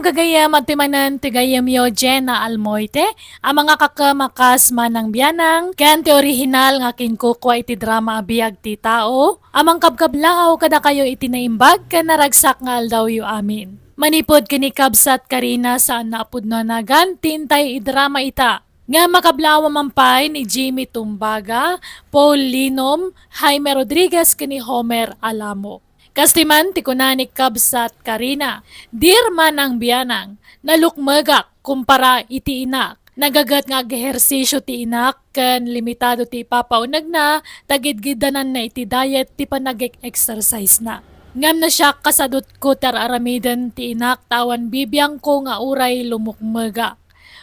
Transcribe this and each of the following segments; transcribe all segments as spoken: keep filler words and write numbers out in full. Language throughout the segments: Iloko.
Kagayam, adtoy manen ti gayyemyo, Jenna Almoite, a mangakakem a kas Manang Bianang, ken ti orihinal nga kinkukua iti drama a Biag ti Tao, a mangkabkablaaw kadakayo iti naimbag ken naragsak nga aldawyo amin. Manipud ken ni kabsat Karina, saan a pudno a nagan ti intay idrama ita. Nga makablaaw man pay ni Jimmy Tumbaga, Paul Linom, Jaime Rodriguez ken ni Homer Alamo. Kastoy man ti kuna ni kabsat Karina, "Dear Manang Bianang, nalukmegak kumpara iti inak. Nagaget nga ag-ehersisyo ti inak ken limitado ti ipapaunegna ta gidgidananna iti diet ti panag-exercise na. Ngem nasiak, kasadutko ti ar-aramiden ti inak ta awan bibiangko nga uray lumukmegak.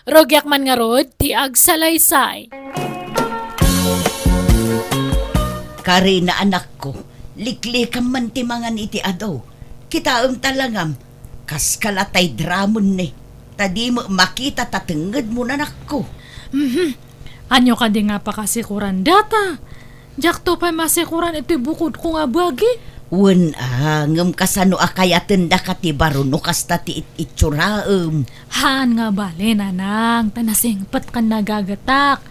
Rugiak man ngarud ti agsalaysay." Karina, anakko, liklikam man ti mangan iti adu. Kitaem ta langam, kas kalatay dramon ni. Ta di met makita ta tengngedmo, anakko. Mhm. Ania kadi nga pakasikuran data? Diakto pay masikuran iti bukodko nga bagi. Wen a, ngem kasano a kayatendaka ti baro no kasta ti it-, itsuraem? Haan nga bale, nanang, ta nasingpet ken nagagetak.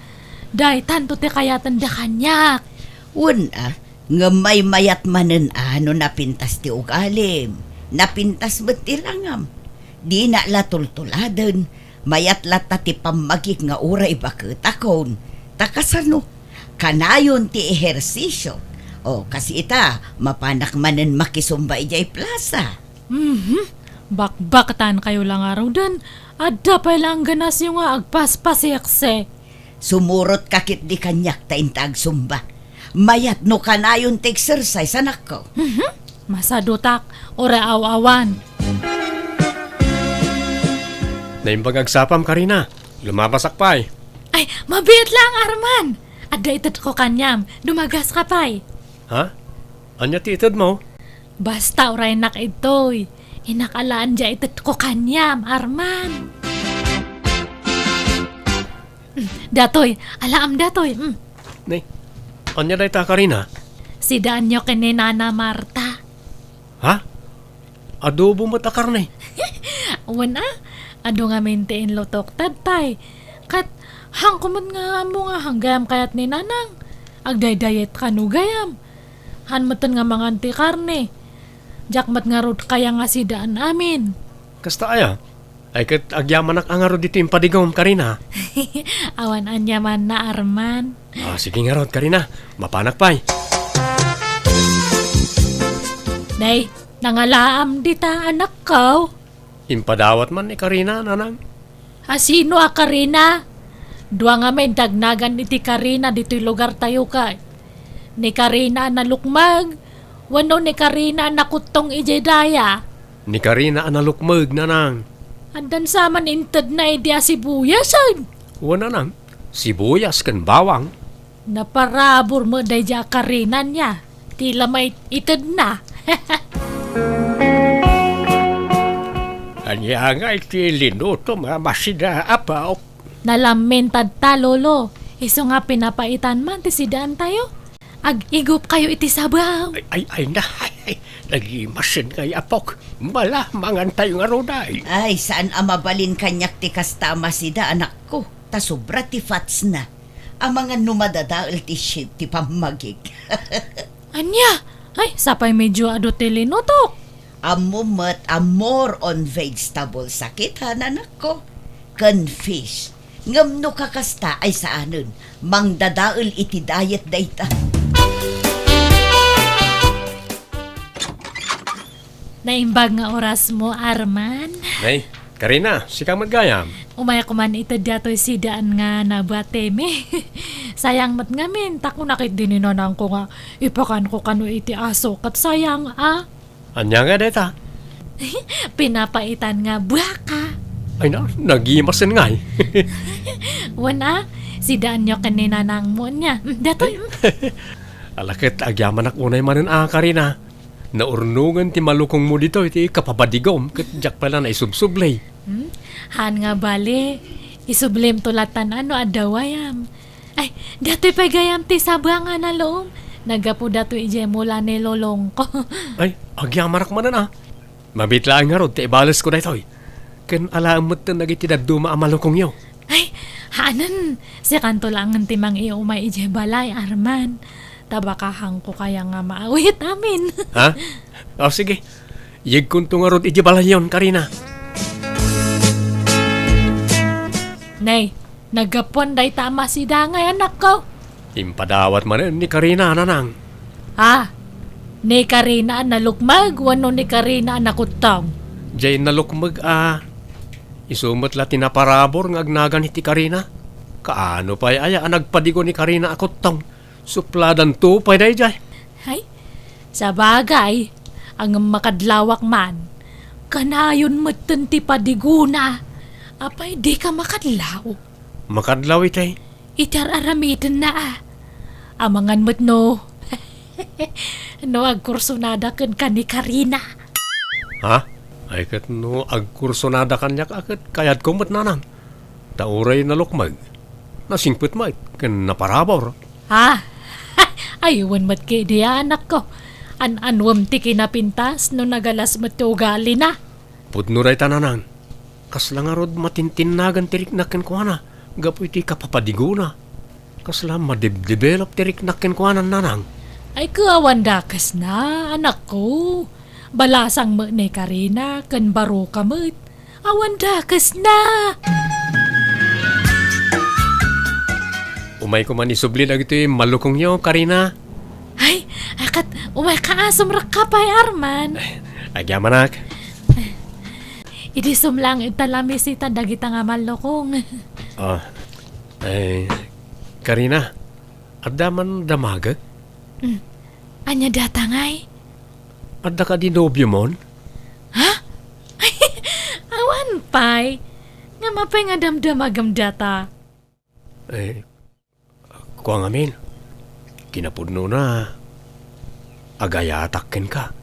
Daytanto ti kayatenda kaniak. Wen a, ngem maymayat manen a no napintas ti ugalim, napintas met ti langam. Dina la tultuladen, mayat latta ti pammagik nga uray baketakon. Ta kasano? Kanayon ti ehersisyo. O, kas ita, mapanak manen makisumba idiay plaza. Mhm. Bakbaktankayo la ngaruden. Adda pay la a ganasyo nga agpaspasiksi. Sumurotka ketdi kaniak ta inta agsumba. Mayat no kanayon ti exercise, anakko. Mhm. Masadutak, uray aw-awan. Naimbag agsapam, Karina. Lumabasak pay. Ay, mabiit lang, Arman. Adda itedko kaniam. Dumagaska pay. Ha? Ania ti itedmo? Basta uraynak ditoy. Inak a la ania itedko kaniam, Arman. Mm, datoy, alaam datoy. Mm. Ni, ania dayta, Karina? Sidaanyo ken ni Nana Marta. Ha? Adobo met a karne? Wen a, adu ngamin ti inlutok daytay. Ket, haanko met nga ammo nga haan gayam kayat ni Nanang. Agdaydayetka no gayam. Haan metten nga mangan ti karne. Diak met ngarud kaya nga sidaan amin. Kasta aya? Ay, ket agyamanak a ngarud ditoy impadigom, Karina. Awan ania man na, Arman. Ah, sige ngarud, Karina. Mapanak pay. Nay, nangalaam dita, anakko. Impadawat man ni Karina, nanang. A, sino a Karina? Dua ngamin ti agnagan iti Karina ditoy lugartayo kay. Ni Karina a nalukmeg, wenno ni Karina a nakuttong idiay daya? Ni Karina a nalukmeg, nanang. Addan sa man intedna idi a sibuyasen? Wen, nanang, sibuyas ken bawang. Naparabur met daydiay a Karina nia. Ti la maitedna. Ania ngay ti linutom a masida, apok? Nalamin tatta, Lolo. Isu nga pinapaitan man ti sidaantayo. Ag-igupkayo iti sabaw. Ay, ay, ay, na, ay, ay, nagimasen ngay, apok. Mala, mangantayo ngarud ay. Ay, saan a mabalin kaniak ti kasta a masida, anakko. Ta sobra ti fatsna. Amangan no madadael ti shape ti pammagik. Ania? Ay, sapay medyo adu ti linutok. Ammo met a more on vegetables a kita, nanakko, ken fish. Ngem no kakasta ay saanen, mangdadael iti diet dayta. Naimbag nga orasmo, Arman. Nay, Karina, sika met gayam. Umayko man ita datoy sidaan nga nabatemi. Sayang met ngamin, ta kuna ket di ni nanangko nga ipakanko kano iti aso, ket sayang a. Ania nga dayta? Pinapaitan nga buaka. Ay na, nagimasen ngay. Wen a, sidaanyo ken ni nanangmo nia. Mm, datoy, mm. Ala ket agyamanak unay manen a, Karina. Naurnongen ti malukongmo ditoy ti kapabadigom ket diak pay la naisubsubley. Hmm? Haan nga bale, isublimto latan no adda wayam. Ay, datoy pay gayam ti sabang a nalom. Naggapu datoy idiay mula ni lolongko. Ay, agyamanak manen a. Mabiit laeng ngarud ti ibalesko daytoy. Ken alaem metten dagiti dadduma a malukongyo. Ay, haanen, sikanto laengen ti mangiumay idiay balay, Arman. Ta baka haanko kaya nga maawit amin. Ha? O, sige. Yegkonto ngarud idiay balayyon, Karina. Nay, naggapuan dayta a masidangay, anakko. Impadawat manen ni Karina, nanang. Ah, ni Karina a nalukmeg wenno ni Karina a nakuttong? Diay nalukmeg a. Isu met la ti naparabur nga agnagan iti Karina. Kaano pay aya a nagpadigo ni Karina a kuttong? Supladanto pay daydiay. Ay, sabagay, ngem makadlawak man. Kanayon metten ti padigona. Apay, dika makadlaw? Makadlaw itay. Iti ar-aramidenna a. Amangan met no, no agkursonada kenka ni Karina. Ha? Ay, ket no agkursonada kaniak a ket kayatko met, nanang. Ta uray nalukmeg, nasingpet met ken naparabur. Ha? Ay, wen met ketdi, anakko. An-anuem ti kinapintas no nagalas met ti ugalina. Pudno dayta, nanang. Kasla ngarud matintinnagan ti riknak kenkuana gapu iti kapapadigona. Kasla madebdevelop ti riknak kenkuana, nanang. Ay, ket awan dakesna, anakko. Balasang met ni Karina ken baroka met. Awan dakesna. Umayko man isubli dagiti malukongyo, Karina. Ay, akat, umayka a sumrekka pay, Arman. Agyamanak. Idi sumlang ita la misita dagita nga malukong. Ah, ay, Karina, adda man damagek? Mm. Ania data ngay? Adda kadi nobiomon? Ha? Awan pay. Ngem apay nga damdamagem data? Eh, kua ngamin, kinapudnona, agayatak kenka.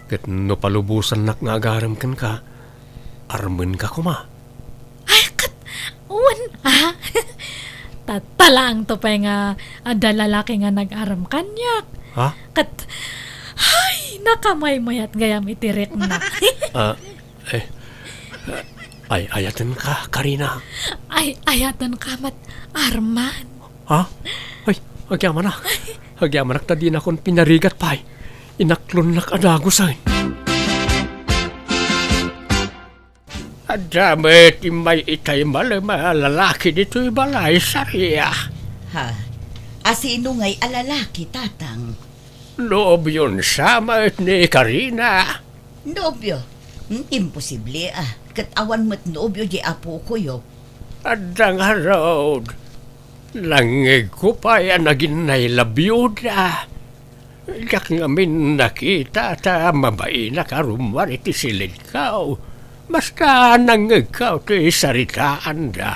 Ket no palubosannak nga agarem kenka, armenka koma. Ay, ket, wen, ah? Tatalaangto pay nga adda lalaki nga nag-arem kaniak. Ha? Ket, ay, nakamaymayat gayam iti rikna. Ah, Eh, ay-ayatenka, Karina. Ay-ayatenka met, Arman. Ha? Ay, agyamanak. Agyamanak ta dinakon pinarigat pay. Inaklonnak a dagusen. Adda met immay itay malem a lalaki ditoy balay, Saria. Ha? Asino ngay a lalaki, Tatang? Nobion sa met ni Karina. Nobio? Hmm, imposible, ah. Ket awan met nobio di apokoyo. Adda ngarud. Nangngegko pay a naginnay la biyuda. Diak ngamin nakita ta mabainak a rummuar iti silidko. Basta nangngegko ti saritaanda.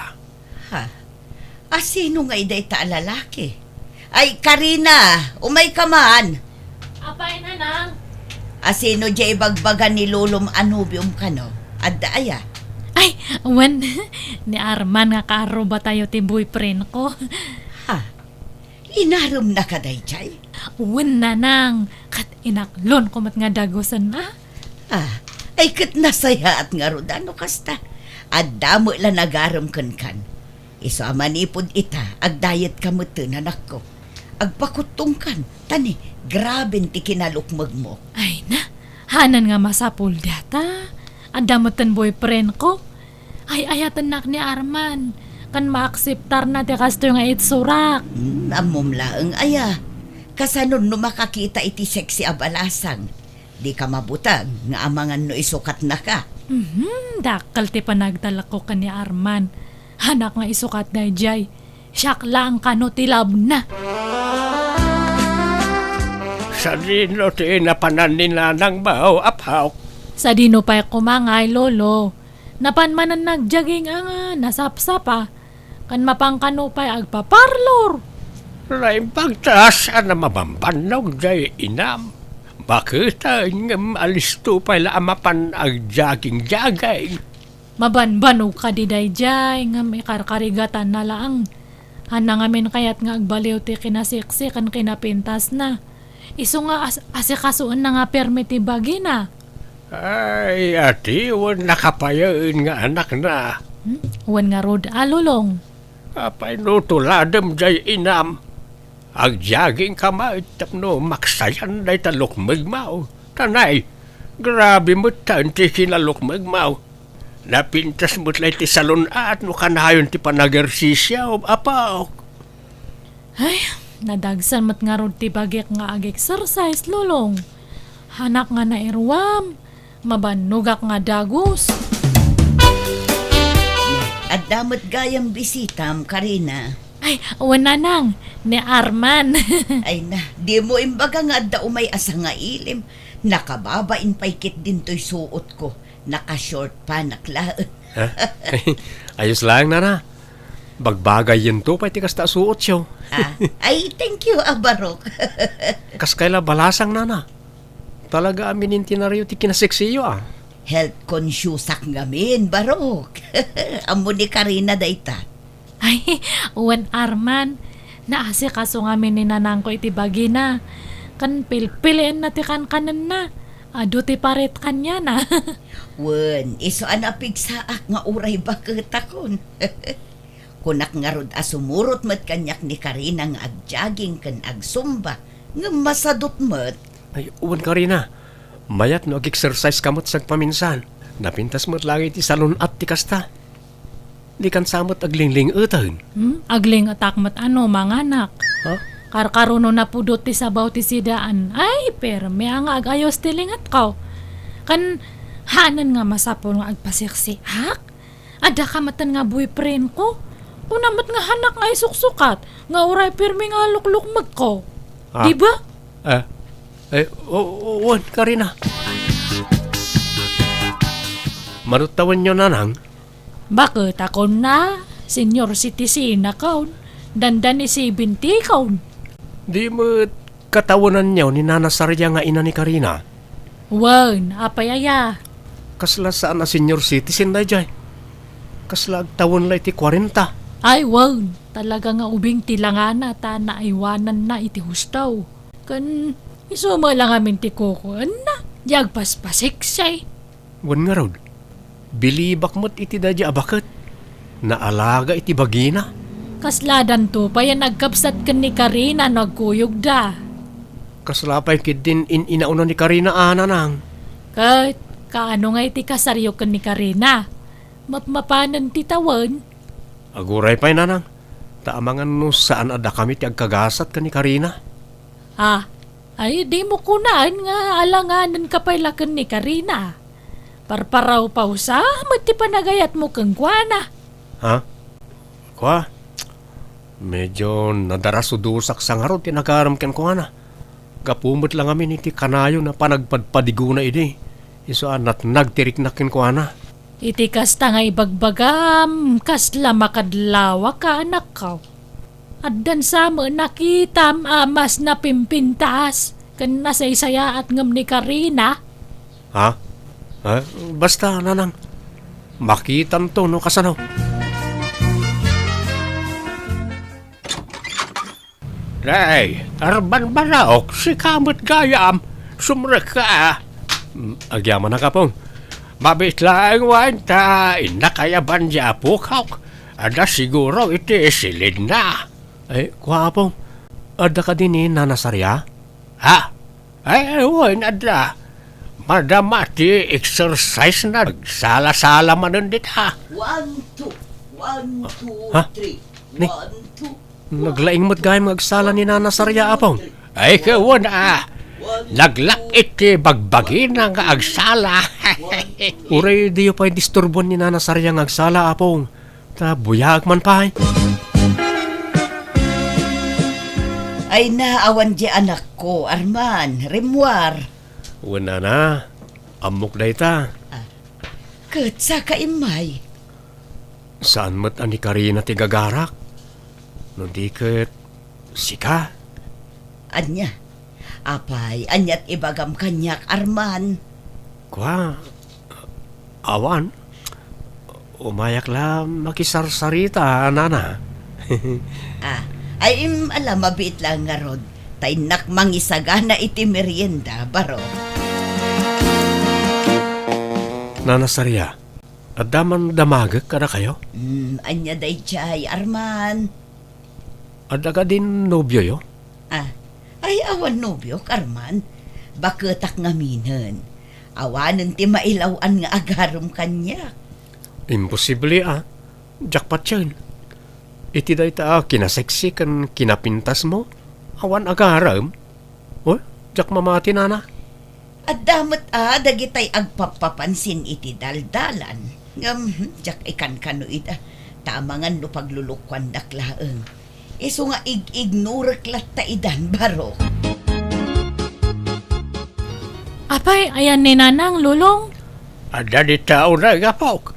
Ha? Asino ngay dayta a lalaki? Ay, Karina, umayka man. Apay, Nanang? Asino diay ibagbaga ni Lolom a nobiom kano? Adda aya? Ay, wen, ni Arman nga kaarrubatayo ti boyfriend ko. Ha? Inaremnaka daydiay? Wen, Nanang, ket inaklonko met nga dagusen, a? Ah, ay ket nasayaat ngarud a no kasta. Adda met la nagarem kenkan. Isu a manipud ita, agdayetka metten, anakko. Agpakuttongkan, ta ni, graben ti kinalukmegmo. Ay na, haanen nga masapul data. Adda metten boyfriend ko. Ay-ayatennak ni Arman. Ken maakseptarna ti kastoy nga itsurak. Hmm, ammom laeng aya. Kasano no makakita iti sexy a balasang? Dika mabuteng nga amangan no isukatnaka. Mhm, dakkel ti panagtalekko ken ni Arman. Haanak nga isukat daydiay. Siak laeng kano ti labna. Sadino ti napanan ni Nanangmo, Apok? Sadino pay koma ngay, Lolo? Napan manen nagjogging a nga nasapsapa. Ken mapan kano pay agpaparlor. Naimbag ta saan a mabambannog diay inam. Makita ngem alisto pay la a mapan agjogging-jogging. Mabanbanog kadi daydiay ngem ikarkarigatanna laeng. Hana ngamin kayat nga agbaliw ti kinasiksi ken kinapintasna. Isu nga as-, asikasoenna nga permi ti bagina. Ay, ati, wen nakapayaen nga anakna. Hmm? Wen ngarud a, Lolong. Apay no tuladem jay inam? Agjagingka met tapno maksayan dayta lukmegmo. Tanay, grabe met ta ti kinalukmegmo. Napintas met lay ti salun-at no kanayon ti panagersisio, apo. Ay, nadagsan met ngarud ti bagik nga ag-exercise, Lolong. Hanak nga nairuam, mabannogak nga dagus. Adda met gayam bisitam, Karina. Ay, wen nanang, ni Arman. Ay na, dimo imbaga nga adda umay a sangailim. Nakababain pay ketdin toy suotko. Naka-short panak laeng. Ha? Ayos laeng, nana. Bagbagayyento pay ti kasta a suotyo. Ah, ay, thank you, a, Barok. Kas kayla balasang, nana. Talaga a minintinaryo ti kinaseksiyo, a. Health consciousak ngamin, Barok. Ammo ni Karina dayta. Ay, wen Arman, naasikaso ngamin ni nanangko iti bagina. Ken pilpilienna ti kankanenna. Adu ti paret kaniana. Wen, isu a napigsaak nga uray baketakon. Kunak ngarud a sumurot met kaniak ni Karina nga agjaging ken agsumba, ngem masadut met. Ay, wen Karina, mayat no ag-exercise ka met sagpaminsan. Napintas met laeng iti salun-at ti kasta. Dikan sa met aglingling-eten. Hmm? Agling-etak met ano, manganak. Ha? Karkaruno napudot ti sabaw ti sidaan. Ay, permi a nga agayos ti lingetko. Ken, hanen nga masapul nga agpaseksiak? Adda ka metten nga boyfriendko. Kuna met nga hanak nga isuksukat, nga uray permi nga luklukmegko. Ah. Di ba? Eh, eh, o-, o-, wen, Karina. Manuttawenyo, nanang? Baket a kunana, senior citizen a kaon, dandani seventy kaon. Di met katawenanyo ni Nana Saria nga ina ni Karina? Wen, apay aya? Kasla saan a senior citizen daydiay. Kasla agtawen la iti kuarenta. Ay, wen, talaga nga ubing ti langana ta naaywananna iti husto. Ken isu met la ngamin ti kukuenna, di agpaspaseksi. Wen ngarud, bilibak met iti daydiay a baket. Naalaga iti bagina. Kasladanto pay a nagkabsat ken ni Karina no agkuyogda. Kasla pay ketdin in-inauna ni Karina a, nanang. Ket, kaano nga iti kasaryo ken ni Karina? Mapmapanen ti tawen? Aguray pay, nanang. Ta amangan no saan a dakami ti agkagasat ken ni Karina. Ah, ay, dimo kunaen nga alanganenka pay la ken ni Karina. Parparawpawsa met ti panagayatmo kenkuana. Ha? Kua? Medyo nadarasudosak sa ngarud ti nagaram kenkuana. Gapu met la ngamin iti kanayon a panagpadpadigona idi, isu a natnag ti riknak kenkuana. Iti kasta nga ibagbagam, kasla makadlawak a anakko. Addan sa met nakitam a mas napimpintas ken nasaysayaat ngem ni Karina. Ha? Ha? Basta, nanang, makitanto no kasano. Nay, Arman Barok, sika met gayam, sumrekka. Mm, agyamanak, Apong. Mabiit laeng wen ta innak a yaban di apok, adda siguro iti silidna. Ay, kua, Apong, adda kadi ni Nana Saria? Ha? Ay, wen, adda. Madama ti exercise na. Agsala-sala manen dita. One, two. One, two, Ha? Three. Ni? One, two. Naglaing met gayam nga agsala ni Nana Saria, Apong. Ay, kawan, ah. Naglak iti bagbagina nga agsala. Uray diyo pay disturbuan ni Nana Saria nga agsala, Apong. Ta buyaag man pay. Ay na, awan di anakko, Arman, rimmuar. Wen, nana, ammok dayta. Ah, ket saka immay. Saan met a ni Karina ti gagarak? No di ket sika? Ania? Apay, aniat ibagam kaniak, Arman? Kua, awan. Umayak la makisarsarita, nana. Ah, ay, im, ala, mabiit la ngarud. Ta innak mangisagana iti merienda, baro. Nana Saria, adda man damagek kadakayo? Hmm, ania daydiay, Arman? Adda kadin nobioyo? Ah, ay, awan nobiok, Arman. Baketak ngaminen. Awanen ti mailaw-an nga agarem kaniak. Imposible a. Diak patien. Iti dayta a kinaseksi ken kinapintasmo, awan agarem? O, diak mamati, nana. Adda met a dagitay agpappapansin iti daldalan. Ngem, hmm, diak ikankano ida. Ta amangan no paglulukuandak laeng. Isu nga ig-ignorek latta idan, barok. Apay, ayan ni Nanang, Lolong? Adda dita unay, apok.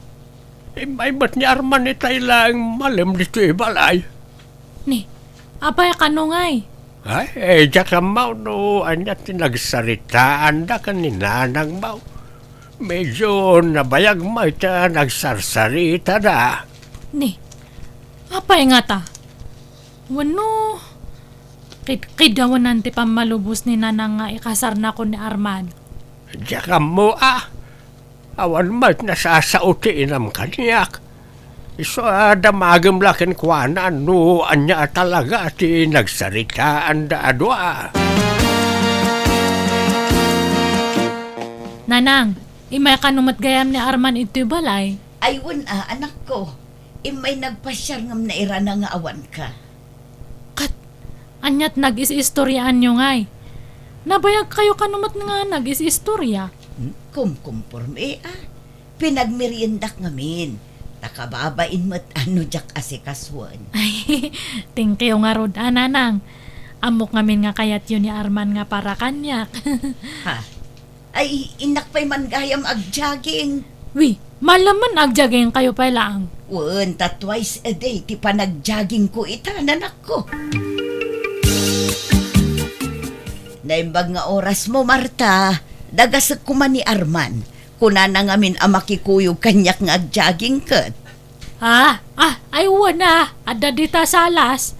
Immay met ni Arman itay laeng malem ditoy balay. Ni, apay kano ngay? Ay, eh, diak ammo no ania ti nagsaritaanda ken ni Nanang mo. Medyo nabayag met ta nagsarsaritada. Ni, apay ngata? Wenno, kidkidawanan ti pammalubos ni Nanang nga ikasarnakon ni Arman? Diak ammo a. Awan met nasasao ti inam kaniak. Isu a damagem la kenkuana no ania a talaga ti nagsaritaanda a dua. Nanang, immay kano met gayam ni Arman iti balay? Ay, wen a, anakko. Immay nagpasiar ngem nairana nga awanka. Ket, aniat nagis-istoriaanyo ngay? Nabayagkayo kano met nga nagis-istoria? Hmm, kumkumporme, a. Pinagmeriendak ngamin. Ta kababain met a no diak asikasuen. Ay, thank you ngarud, a, Nanang. Ammok ngamin nga kayatyo ni Arman nga para kaniak. Ha? Ay, innak pay man gayam agjogging. Wi, malaman agjogging kayo pay laang. Wen, ta twice a day ti panagjoggingko ita, nanakko. Naimbag nga orasmo, Marta. Dagasek koma ni Arman. Kunana ngamin a makikuyog kaniak nga agjogging ket. Ah, ah, ay wen a, adda dita salas.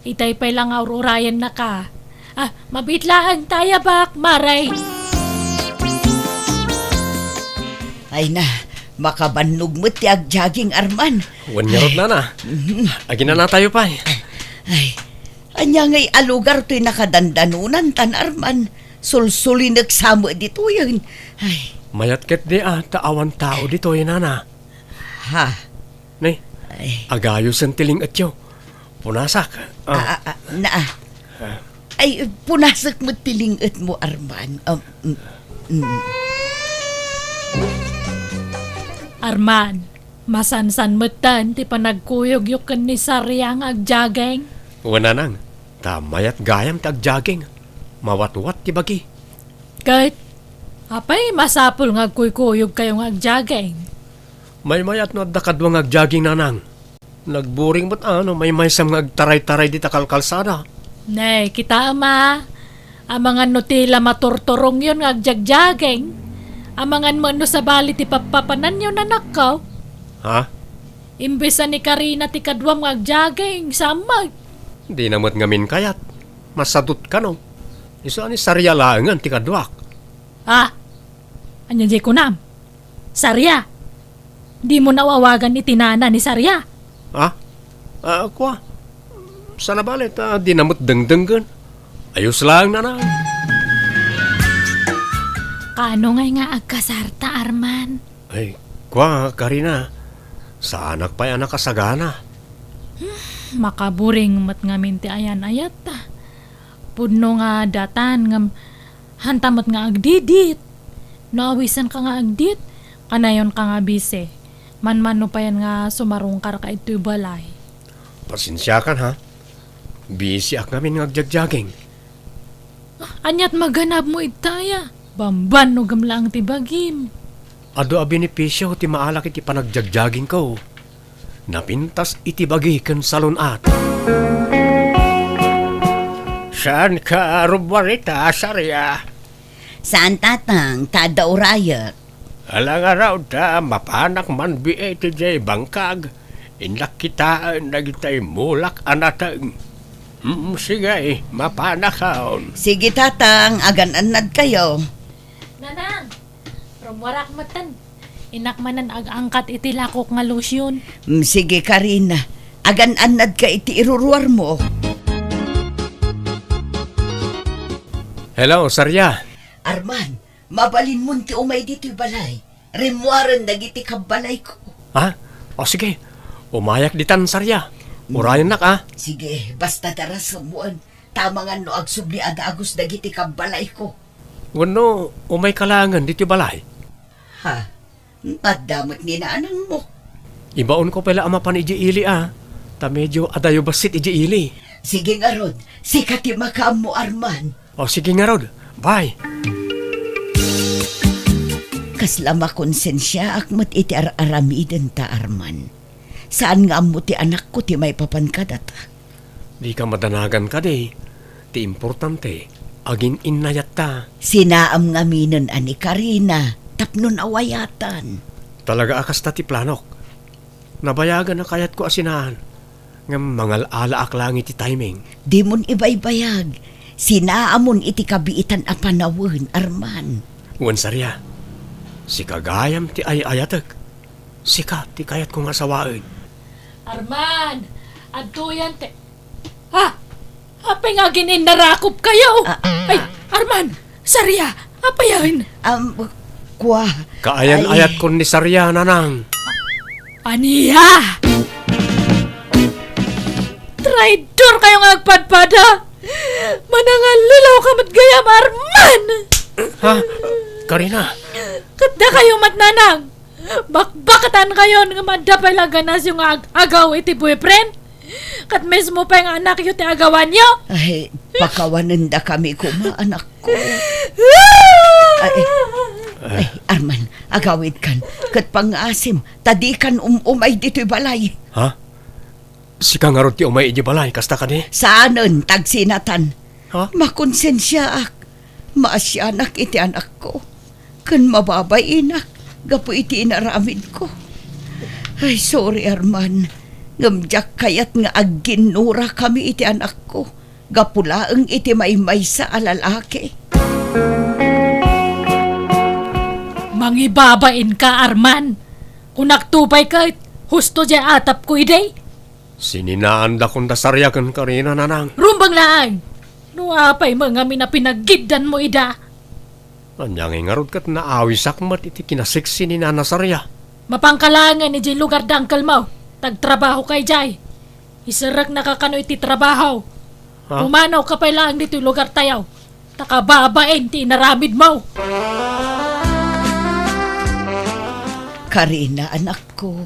Itay pay la nga ur-urayennaka. Ah, mabiit laeng ta, ayabak, maray. Ay na, makabannog met ti agjogging, Arman. Wen ngarud, nana. Mhm. Aginanatayo pay. Ay, ania ngay a lugar toy nakadandanonantan, Arman? Sulsulinek sa met ditoyen. Ay. Mayat ketdi a, ta awan tao ditoy, nana. Ha? Ni, ay, agayosen ti ling-etyo. Punasak. Ah. Ah, ah, ah, naa. Ah. Ay, punasek met ti ling-etmo, Arman. Um, mm, mm. Arman, masansan metten ti panagkuyogyo ken ni Saria nga agjogging? Wen, nanang, ta mayat gayam ti agjogging. Mawatwat ti bagi. Ket, apay masapul nga agkuykuyogkayo nga agjogging? Maymayat no adda kadua nga agjogging, nanang. Nagburing met a no maymaysam nga agtaraytaray dita kalkalsada. Nay, kitaem a. Amangan no ti la maturturongyon nga agjogging. Amangan met no sabali ti pappapananyo, nanakko. Ha? Imbes a ni Karina ti kaduam nga agjogging, samak. Dina met ngamin kayat. Masadut kano. Isu a ni Saria laengen ti kaduak. Ah, ania diay kunam? Saria? Dimo naaw-awagan iti nana ni Saria? Ah? Ah, kua? Sana bale ta dina met dengdenggen. Ayos laeng, nana. Kaano ngay nga agkasarta, Arman? Ay, kua, Karina. Saanak pay a nakasagana. Hmm, makaburing met ngamin ti ayan-ayat. Pudno nga datan ngem hanta met nga agdidit. No awisenka nga agdit, kanayonka nga bisi. Manmano payen nga sumarungkarka itoy balay. Pasensiakan, ha? Bisiak ngamin nga agjagjaging. Ah, aniat maganabmo ita aya? Bambanogem laeng ti bagim. Adu a benepisio ti maalak iti panagjagjagingko. Napintas iti bagi ken salun-at. Saanka a rummuarita, Saria? Saan, Tatang, ta adda urayek. Ala ngarud ta mapanak manbiit idiay bangkag. Innak kitaen dagitay mulak a nateng. Mm, sige, mapanakon. Sige, Tatang, agan-annadkayo. Nanang, rummuarak metten. Innak manen ag-angkat iti lakok nga lotion. Mm, sige, Karina. Agan-annadka iti iruruarmo. Hello, Saria. Arman, mabalinmon ti umay ditoy balay. Rimmuaren dagiti kabbalayko. Ha? O sige, umayak ditan, Saria. Urayennak, a. Sige, basta darasem wen. Tamangan no agsubli a dagus dagiti kabbalayko. Wenno, umayka laengen ditoy balay? Ha? Adda met ni nanangmo. Ibaonko pay la a mapan idiay ili, a. Ta medio adayo bassit idiay ili. Sige ngarud, sika ti makaammo, Arman. O, sige ngarud. Bye. Kasla makonsensiaak met iti ar-aramidenta, Arman. Saan nga ammo ti anakko ti maipapan kadata. Dika madanagan kadi. Ti importante, agin-innayatta. Sinaam ngaminen a ni Karina tapno nawayatan. Talaga a kasta ti planok. Nabayagan a kayatko a sinaan, ngem mangal-alaak laeng iti timing. Dimon ibaybayag. Sinaamon iti kabiitan a panawen, Arman. Wen, Saria, sika gayam ti ay-ayatek. Sika ti kayatko nga asawaen. Arman! Adtoyan ti, ah! Apay nga agin-innarakopkayo? Ah, ah. Ay, Arman! Saria! Apayen? Am, kua. Kaayan-ayatkon ni Saria, nanang. Ania? Traidorkayo nga agpadpada! Manangallilaw ka met gayam, Arman! Ha? Karina? Ket dakayo met, nanang! Bakbakatankayon nga adda pay la ganasyo nga ag-agaw iti boyfriend? Ket mismo pay nga anakyo ti agawanyo? Ay, pakawanendakami koma, anakko. Ay, ay, Arman, agawidkan, ket pangngaasim, ta dikan um-umay ditoy balay. Ha? Sika ngarud ti umay idiay balay, kasta kadi? Saanen, tagsinatan. Ha? Makonsensiaak. Maasianak iti anakko. Ken mababainak gapu iti inaramidko. Ay, sorry, Arman. Ngem diak kayat nga agginnurakami iti anakko gapu laeng iti maymaysa a lalaki. Mangibabainka, Arman. Kunakto pay ket, husto diay atapko idi. Sininaandakon da Saria ken Karina, nanang. Rumbeng laeng! No apay met ngamin a pinagiddanmo ida? Ania ngay ngarud ket naawisak met iti kinaseksi ni Nana Saria? Mapanka laengen idiay lugar da angkelmo, ta agtrabahoka idiay. Iserreknaka kano iti trabaho. Ha? Pumanawka pay laeng ditoy lugartayo. Ta kababain ti inaramidmo. Karina, anakko,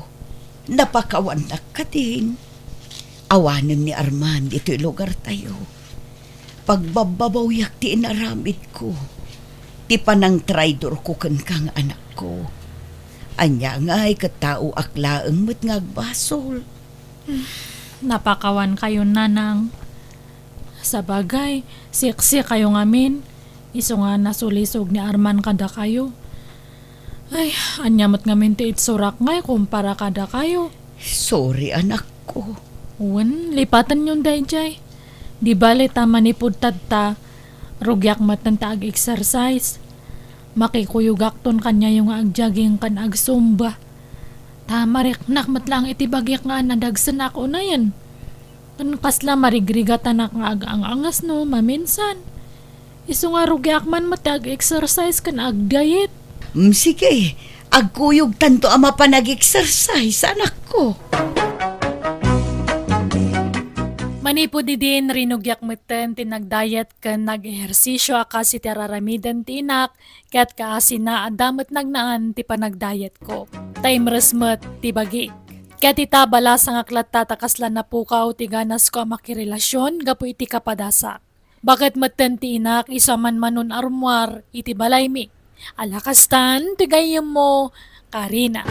napakawannak kadin. Awanen ni Arman ditoy lugartayo. Pagbabbabawiak ti inaramidko, ti panangtraidorko kenka nga anakko. Ania ngay ket taoak laeng met nga agbasol. Napakawankayon, nanang. Sabagay, seksikayo ngamin, isu nga nasulisog ni Arman kadakayo. Ay, ania met ngamin ti itsurak ngay kumpara kadakayo? Sorry, anakko. Wen, lipatenyon daydiay. Di bale ta manipud tatta, rugiak metten ta ag-exercise. Makikuyogakton kaniayo nga ag-jogging ken ag-zumba. Ta mariknak met laeng iti bagik nga nadagsenak unayen. Ken kasla marigrigatanak nga agang-angasno maminsan. Isu nga rugiak man met ti ag-exercise ken ag-diet. Mm, sige, agkuyogtanto a mapan ag-exercise, anakko. Manipud idin, rinugiak metten ti nag-diet ken nag-ehersisio a kas iti ar-aramiden ti inak, ket kaasina, adda met nagnaan ti panag-dietko. Ta imres met ti bagik. Ket ita, balasangak latta ta kasla napukaw ti ganasko a makirelasion gapu iti kapadasak. Baket metten ti inak isu a manmanon a rummuar iti balaymi. Ala kastan ti gayyemmo, Karina.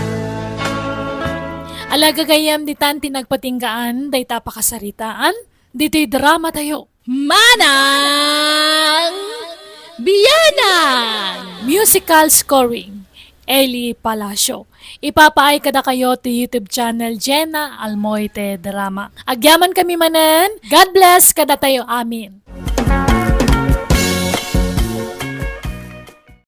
Ala gagayyem, ditan ti nagpatinggaan dayta a pakasaritaan ditoy dramatayo. Manang Bianang! Musical scoring, Eli Palacio. Ipapaay kadakayo ti YouTube channel Jenna Almoite Drama. Agyamankami manen. God bless kadatayo amin.